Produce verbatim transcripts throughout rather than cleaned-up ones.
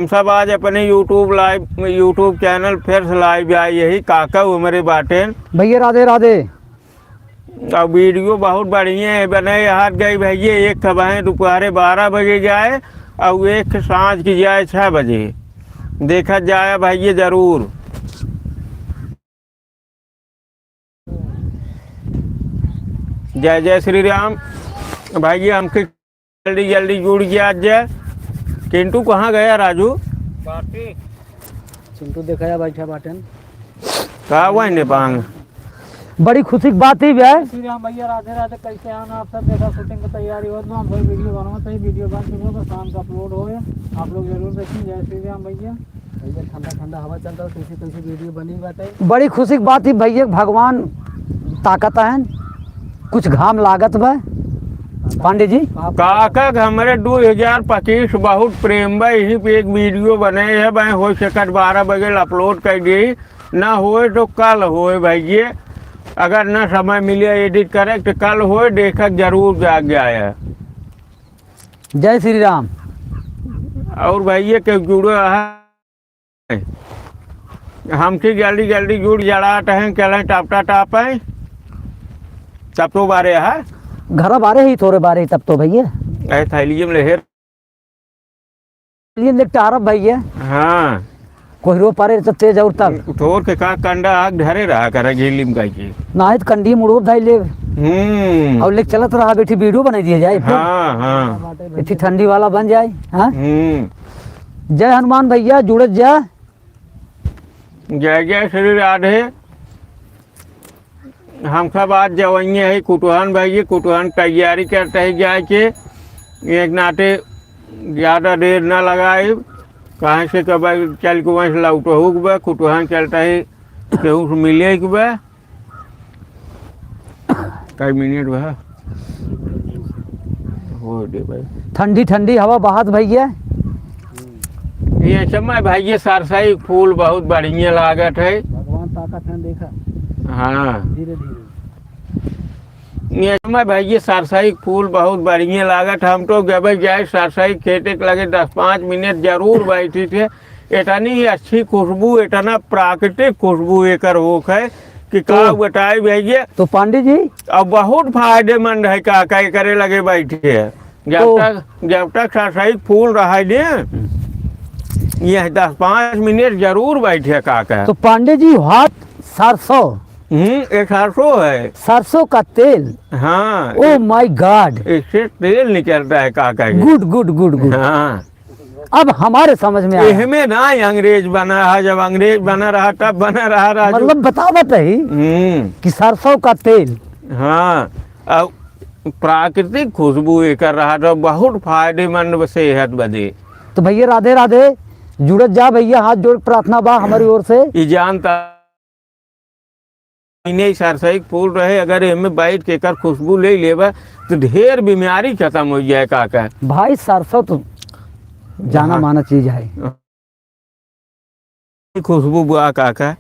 हम सब आज अपने YouTube live, YouTube channel फिर से live आए, यही काका उमरे बाटेन। भैया राधे राधे। अब video बहुत बढ़िया है, बने हाथ गई भैया, एक ठे बहे दोपहरे बारह बजे जाए और एक ठे सांझ की जाए छः बजे। देखा जाए भैया जरूर। जय जय श्री राम। भाई जी, हमके जल्दी जल्दी जुड़ गया आज। चिंटू कहाँ गया राजू? बाटी। चिंटू देखा या बैठा बाटन। का वही ने पांग? बड़ी खुशी की बात ही बे। श्री राम भैया, राधे राधे, कैसे हैं आप सब? देखा shooting की तैयारी होत बा, हम भाई video बनावत है, video बन चुका बा, शाम का upload होए, आप लोग जरूर देखें। जय श्री राम भैया। भैया, ठंडा ठंडा हवा चलत बा, कैसे कैसे video बनी बाटे। बड़ी खुशी की बात ही भैया, भगवान ताकत है, कुछ घाम लागत बा। पांडे जी। काका के हमरे दो हजार पच्चीस बहुत प्रेम बा, यही पे एक video बने है, मैं हो सकत बारह बजे upload कर दी, ना होए तो कल होए भैया, अगर ना समय मिले edit करे तो कल होए, देखक जरूर जाग जाए। जय श्री राम। और भैया के जुड़े है, हमके जल्दी जल्दी जुड़ जड़ात हैं, चलें टपटा टाप हैं। तब तो बारे है। घर बारे ही, थोड़े बारे ही तब तो भैया। ऐ थैलिये में लेहे। थैलिये में लेके टारब भैया। हाँ। कोहरो पारे तो तेज और तब। थोर के का कंडा आग धरे रहा करे झिल्ली में काहे के। ना है तो कंडी मुड़ो धाई ले। हम्म। और लेके चलत रहा, बैठी video बनाई दिया जाए फिर। हाँ, हाँ। इतनी ठंडी वाला बन जाए, हाँ? हम्म। जय हनुमान भैया, जुड़त जा। जय जय श्री राधे। हम सब आज जवइये है कुटुहन भाई, कुटुहन तैयारी करते हैं जाए के। एक नाते ज़्यादा देर ना लगाई, कहाँ से कब चल के वहीं से लौटहू के बा, कुटुहन चलता है, केहू से मिले के बा। कई मिनट बा। हो दे भाई। ठंडी ठंडी हवा बहत भैया। ये समय भाई, ये सरसई फूल बहुत बढ़िया लागत है। भगवान ताकत है, देखा। हाँ। धीरे धीरे। ये समय भाई, ये सरसई फूल बहुत बढ़िया लागत। हम तो जब जाए सरसई खेते के लगे दस पाँच मिनट जरूर बैठी थे। इतनी अच्छी खुशबू, इतना प्राकृतिक खुशबू एकर होत है कि का तो बताई भैया। तो पांडे जी। अब बहुत फायदेमंद है काका एकरे लगे बैठे। जब तो तक, जब तक सरसई फूल रहा दे, हम्म। ये दस पाँच मिनट जरूर बैठे काका। तो पांडे जी, हाथ सरसों। हम्म, ये सरसों है। सरसों का तेल। हाँ। Oh my God। इससे तेल निकलता है काका जी। Good, good, good, good। हाँ। अब हमारे समझ में आया। एहमे ना अंग्रेज बना है, जब अंग्रेज बना रहा तब बना रहा राजू। मतलब बतावत ही हम्म। कि सरसों का तेल। हाँ, अब प्राकृतिक खुशबू एकर रहा तो बहुत फायदेमंद बा सेहत बदे। तो भैया राधे राधे, जुड़त जा भैया, हाथ जोड़ के प्रार्थना बा हमारी ओर से। ई जानता इन्हें सरसई के फूल रहे, अगर एमे बैठ के एकर खुशबू ले लेबा, तो ढेर बीमारी खत्म हो जाए काका। भाई, सरसों तो जाना हाँ। माना चीज है। खुशबू बुआ काका,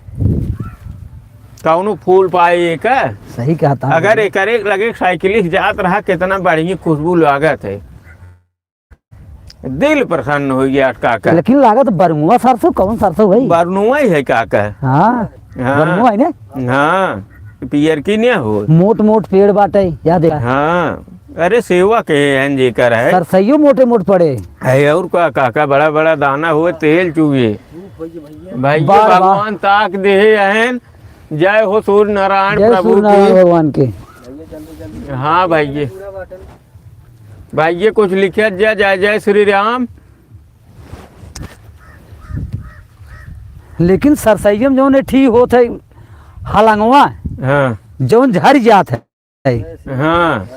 कौनो फूल पाए एकर? सही कहता है। अगर एकरे लगे साइकिलिस्ट जात रहा, कितना बढ़िया खुशबू लागत है। दिल प्रसन्न हो गया काका। लेकिन लागत बरमुआ सरसों, कौन सरसों भाई? बरनुआ ही है काका। हाँ, हाँ। बरमुआ है ना? हाँ, पियर की नहीं हो। मोट मोट पेड़ बाटे, या देखा। हाँ, अरे सेवा के हैं जेकर है। सरसइयो मोटे मोट पड़े। है और का काका, बड़ा बड़ा दाना हुए, तेल चुए। भाई ये वाह, वाह। भगवान ताक देहे हैं। जय हो सूर्य नारायण जय प्रभु सूर्य नारायण की। भगवान के। हाँ भाई ये। भाई ये कुछ लिखिया जा, जय जय श्री राम। लेकिन सरसैया में जौन एठी होत है हलंगवा, हाँ। जौन झरि जात है, हाँ।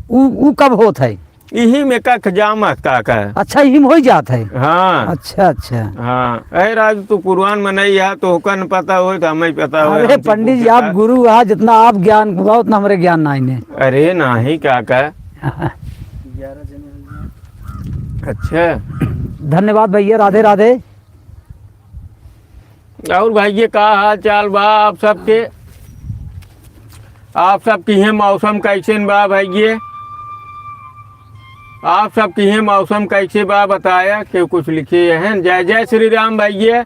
उ, उ कब होत है? इही में कख जामत काका। अच्छा, इही में होइ जात है? हाँ। अच्छा, अच्छा। हाँ। अरे राजू, तू पुरवान मनई हा, तोहका न पता होई, तो हमें पता होई, अरे हम तो पंडित जी, पूछे आप का। गुरु हा, जितना आप ज्ञान हुआ, उतना हमरे ज्ञान नाहीं ने। अरे नाहीं काका। अच्छा। धन्यवाद भैया, राधे राधे। और भाई, ये का हाल चाल बा आप सबके? आप सब किहे मौसम कैसन बा भाई? ये आप सब किहे मौसम कैसे बा बताया, केहू कुछ लिखे हैं। जय जय श्री राम भैया,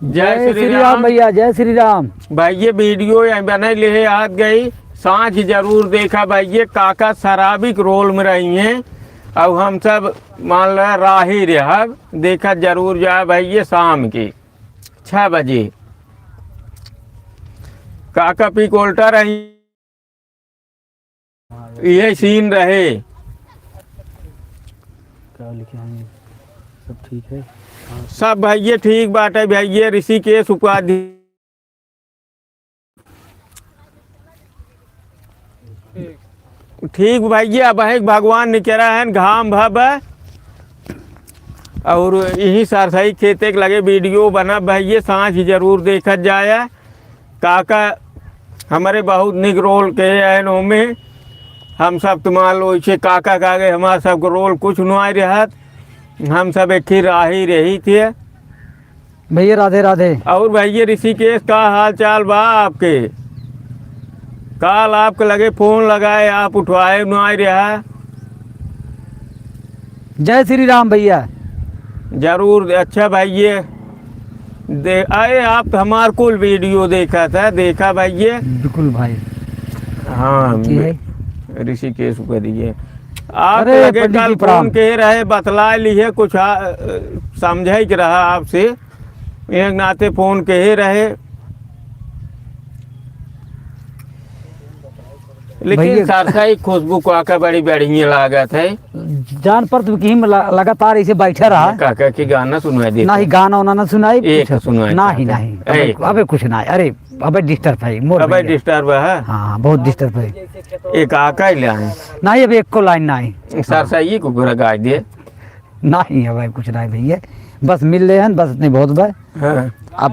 जय जय श्री श्री राम राम। भैया, जय श्री राम। भैया वीडियो यहीं बने लिहे आत गई, साँझ जरूर देखा भैया, काका शराबी के रोल में रही हैं। और हम सब मान ला राही रहब, देखा जरूर जाए भैया शाम के छः बजे। काका पी कोल्टा रही, यह सीन रहे। क्या लिखे हैं? सब ठीक है? सब भैया ठीक बाटे भैया, ऋषिकेश उपाधि। ठीक भैया, अब है भगवान निकरा है, घाम भब है। और यही सरसई खेते के लगे वीडियो बना भैया, साँझ जरूर देखत जाए। काका हमरे बहुत निक रोल के हैं ओमे। हम सब तुम्हार लो इसे काका के आगे हमार सबके रोल कुछ नुआई रहत। हम सब एक ही राही रही थे। भैया राधे राधे। और भैया ऋषिकेश का हाल चाल बा आपके? काल आपके लगे फोन लगाए, आप उठवाए नुआई रहा। जय श्री राम भैया। जरूर, अच्छा भैया। दे, अरे आप तो हमार कुल वीडियो देखा था, देखा भैया। बिल्कुल भाई। हाँ, की है? ऋषिकेश ऊपर दिए। आप अरे लगे पंडित जी, कल प्रणाम। फोन के रहे, बतला लिए कुछ आ, समझे के रहा आपसे, एक नाते फोन के रहे। लेकिन भैया सरसई खुशबू काका बड़ी बढ़िया लागत है। जान पर तुम कहीं ला-, लगातार ऐसे बैठा रहा। काका के गाना सुनवा दे। नहीं, गाना उना ना सुनाई, एक कुछ। सुनवाई नहीं, काका। नहीं, अबे, एक। अबे कुछ नहीं। अरे, अबे डिस्टर्ब है, मोर अबे भैया। डिस्टर्ब है। हाँ, बहुत डिस्टर्ब है। एक काका ही लाइन। नहीं, अबे एक को लाइन नहीं। सरसई को पूरा गाय दे। नहीं, अबे कुछ नहीं भैया, बस मिल ले हन, बस इतने बहुत बा। हाँ। अब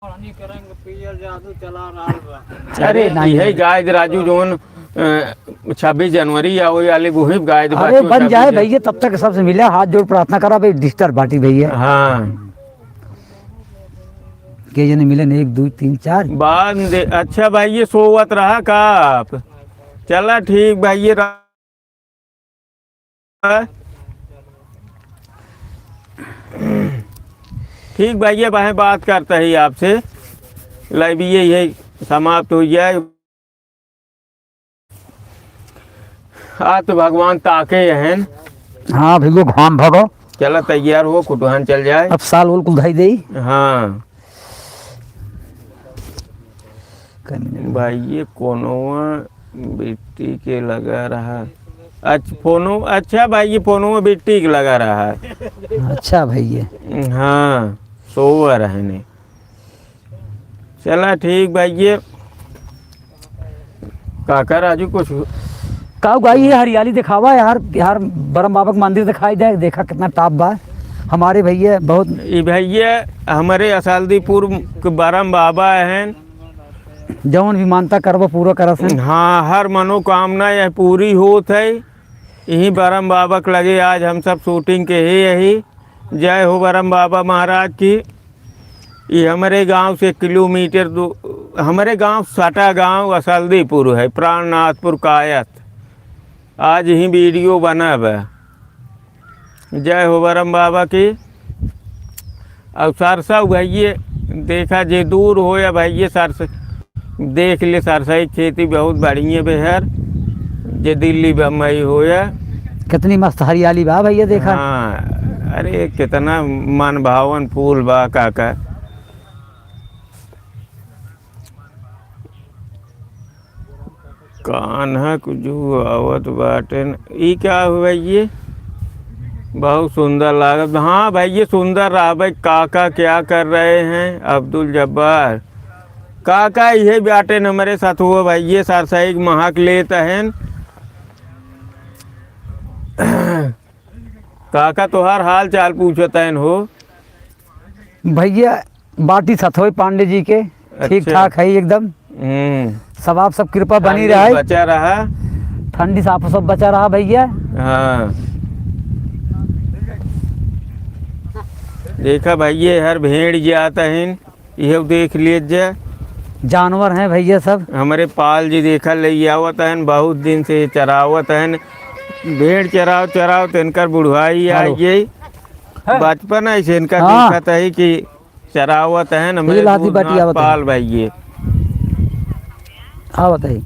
ओढ़नी के रंग पियर जादू चला रहल बा। अरे, अरे, नहीं, यही नहीं। गाय दे राजू, जौन, अ, छब्बीस जनवरी या वही वाले वही गाय दे अरे, बाकी बन जाए छब्बीस भैया, तब तक सबसे मिले, हाथ जोड़ प्रार्थना करा भाई, डिस्टर्ब बाटी भैया। हाँ। के जने मिले न, एक, दो, तीन, चार। बाद में दे-, अच्छा भाई, ये सोवत रहा का आप? चला ठीक भाई, ये रा-, ठीक भैया, बहें बात करता ही आपसे, लाइव ये, ये समाप्त हो जाए। आज तो भगवान ताके हन। हाँ, भिगो घाम भगो। चला तैयार हो, कुटुहन चल जाए। अब साल उल कुल धई देई। हाँ। कई मिनट। भाई, ये कोनवा बिट्टी के लगा रहा। अच्छा, फोनो, अच्छा भाई, ये फोनो बिट्टी के लगा रहा है। अच्छा भाई, ये। हाँ, सोवर है ने। चला ठीक भाई, ये काका राजू कुछ का भाई, ये हरियाली दिखावा यार, यार बरम बाबा के मंदिर दिखाई दे, देखा कितना टाप बा हमारे भैया, बहुत। ई भैया हमारे असलदीपुर के बरम बाबा हैं। जौन भी मानता करबो पूरा करत हैं। हाँ, हर मनोकामना यह पूरी होत है। यही बरम बाबा के लगे आज हम सब शूटिंग के ही यही। जय हो बरम बाबा महाराज की। ये हमारे गांव से एक किलोमीटर दू-, हमारे गांव सटा गांव असलदीपुर है, प्राणनाथपुर कायस्थ। आज ही वीडियो बना बा। जय हो बरम बाबा की। और सरसों भैये देखा, जे दूर हो या भैये सरसों देख ले, सरसों की खेती बहुत बढ़िया बेहर, जे दिल्ली बम्बई हो या। कितनी मस्त हरियाली बा भैया, देखा। हाँ, अरे कितना मन भावन फूल बा काका। कान्हा कुजू आवत बाटेन। ई का हुआ ये? बहुत सुंदर लागत। हाँ भाई, ये सुंदर रहबे। काका क्या कर रहे हैं? अब्दुल जब्बार। काका इहे बाटेन हमरे साथ हुआ भाई, ये सरसई के महक लेत हैं। काका तोहार हाल चाल पूछत हैं हो। भैया, बाटी सथोई पांडे जी के, ठीक अच्छा। ठाक है एकदम। हम्म। सब आप सब कृपा बनी ठंडी रहे। बचा रहा। ठंडी से आप सब बचा रहा भैया। हाँ। देखा भैया, हर भेड़ जात हैं, इहे देख लीजिए। जानवर हैं भैया सब। हमरे पाल जी देखा ले आवत हैं, बहुत दिन से चरावत हैं। भेड़ चराव चराव तो इनकर बुढ़ाई आ हेलो। गई। हाँ। बचपन है से इनका हाँ। देखत है कि चरावत है ना, ये मैं लाठी दूध बाटी नाथ आवत है। पाल भाई ये। आवत है।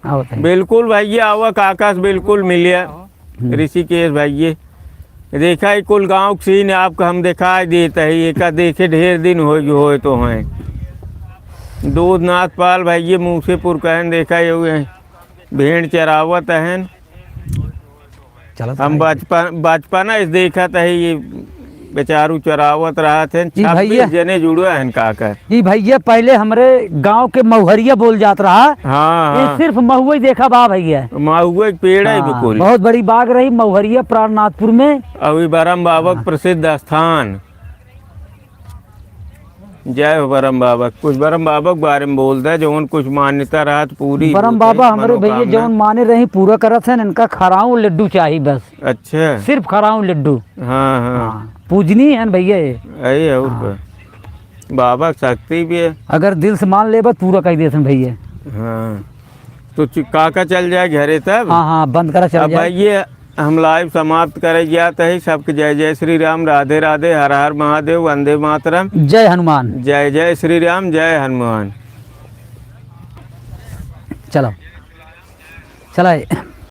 आवत है। बिल्कुल भाई ये आवा काका से बिल्कुल मिलिया। हम्म। ऋषिकेश भाई ये देखा, ये कुल गाँव के सीन आपका हम दिखाई देत है, एका देखे ढेर दिन हो गए होए तो हैं। दूध नाथ पाल भाई ये मूसेपुर कहन देखा, ये हुए भेड़ चरावत हैं। चलत हम भाई। बचपन, बचपना से देखत है, ये बेचारू चरावत रहत हैं। जी भैया। छब्बीस जने जुड़े हैं काका। जी भैया, पहले हमरे गांव के महुहरिया बोल जात रहा। हाँ, ये हाँ। सिर्फ महुआ ही देखा बा भैया। महुआ के पेड़ है हाँ, बिल्कुल। बहुत बड़ी बाग रही महुहरिया प्राणनाथपुर में। अभी बरम बाबा के हाँ। प्रसिद्ध स्थान। जय हो बरम बाबा। कुछ बरम बाबा के बारे में बोल दे, जौन कुछ मान्यता रहत पूरी बरम होत है, बाबा हमरे भैया मनोकामना। जौन माने रही पूरा करत हैं, इनका खराऊ लड्डू चाही बस। अच्छा। सिर्फ खराऊ लड्डू। हाँ, हाँ। हाँ, पूजनीय है भैया ये। अरे और हाँ। का। बाबा के शक्ति भी है। अगर दिल से मान लेबा, पूरा कइ देत हैं भैया। हाँ। तो चु-, काका चल जाए घरे तब? हाँ, हाँ, बंद करा, चल अब जाए। भाई, ये हम live समाप्त करे जात है। सबके जय जय श्री राम, राधे राधे, हर हर महादेव, वंदे मातरम। जय हनुमान। जय जय श्री राम, जय हनुमान। चलो, चला।